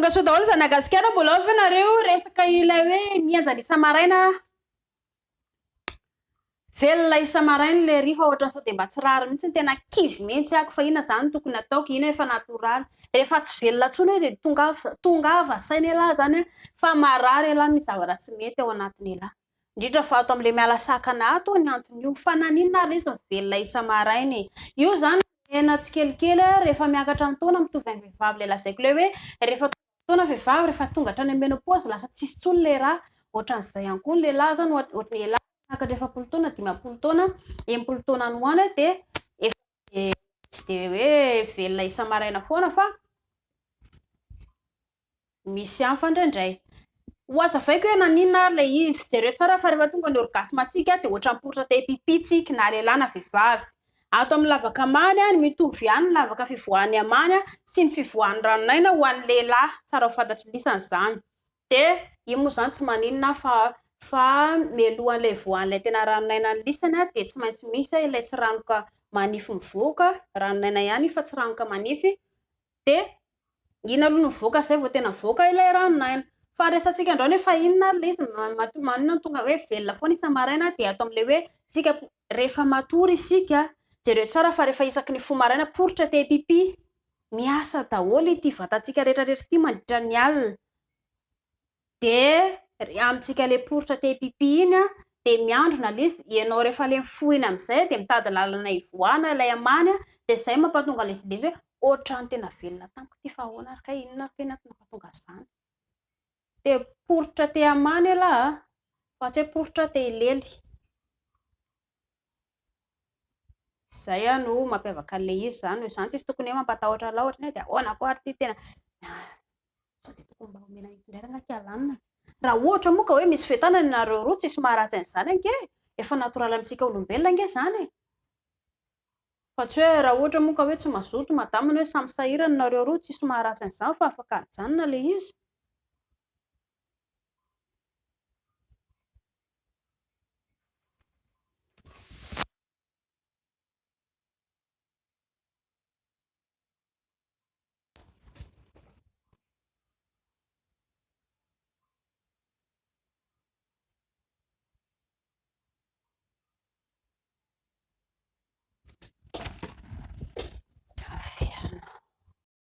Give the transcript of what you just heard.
Tonga soa daholo zana gasikara mbola ao ve nareo resaka ilay hoe mihenjana isa-maraina velona isa-maraina le ry fa ohatran'ny sao dia mba tsy rariny mihitsy tena kivy mihitsy ako fa inona zany tokony ataoko inona efa natoraly rehefa tsy velona intsony hoe dia tongava tongava saina elah zany fa marary elah misy zavatra tsy mety ao anatin'elah indrindra fa ato amin'ilay miala sakana ato ny anton'io fa naninona ary izy mivelona isa-maraina e io zany Mihena tsikelikely rehefa miakatra ny taona, mitovy amin'ny vehivavy ilay lazaiko ilay hoe rehefa tonga taona vehivavy rehefa tonga hatrany amin'ny ménopause lasa tsisy intsony ilay rà, ohatran'izay ihany koa ny lehilahy izany ohatran'ny lehilahy miakatra 40 taona, 50 taona, 60 taona any ho any dia efa tsy dia hoe velona isa-maraina foana fa Misy hafa indraindray. Ho hazavaiko hoe naninona ary ilay izy. Jereo tsara fa rehefa tonga ny orgasme-ntsika dia ohatran'ny poritra te hipipi tsika na lehilahy na vehivavy. Ato amin'ny lavaka amany, mitovy ihany ny lavaka fivoahan'ny amany sy ny fivoahan'ny ranon'aina ho an'ny lehilahy. Tsara ho fantatry lisany izany. Dia io moa izany tsy maninona fa fa mialohan'ilay hivoahan'ilay tena ranon'aina ny lisany dia tsy maintsy misy ilay tsiranoka manify mivoaka, ranon'aina ihany io fa tsiranoka manify. Dia iny aloha no mivoaka izay vao tena mivoaka ilay ranon'aina. Fa ny resatsika androany hoe fa inona ary ilay izy maninona no tonga hoe velona foana isa-maraina dia ato amin'ilay hoe tsika rehefa matory isika, jereo tsara fa rehefa isaky ny mifoha maraina poritra te hipipi. Miasa daholo ity vatantsika rehetra rehetra ity mandritra ny alina. Dia amintsika ilay poritra te hipipi iny an, dia miandrona ilay izy, ianao rehefa ilay mifoha iny amin'izay dia mitady lalana hivoahana ilay amany an, dia izay mampatonga ilay izy hoe ohatran'ny tena velona tamiko ity fa ahoana ary kay, inona ary kay no antony nampatonga azy izany. Te poritra te hamany ialahy an, fa tsy hoe poritra te hilely. Izay no mampiavaka an'ilay izy izany, noho izany tsisy tokony hoe mampatahotra anao ohatra ny hoe dia ahoana koa ary ity tena sao dia tokony mba omena indray rangahy ity alanina. Raha ohatra moa ka hoe misy fientanana ianareo roa tsisy maharatsy an'izany ange e! Efa natoraly amintsika olombelona ange izany e! Fa tsy hoe raha ohatra moa ka hoe tsy mazoto madama na hoe samy sahirana nareo roa tsisy maharatsy an'izany fa afaka ajanona ilay izy.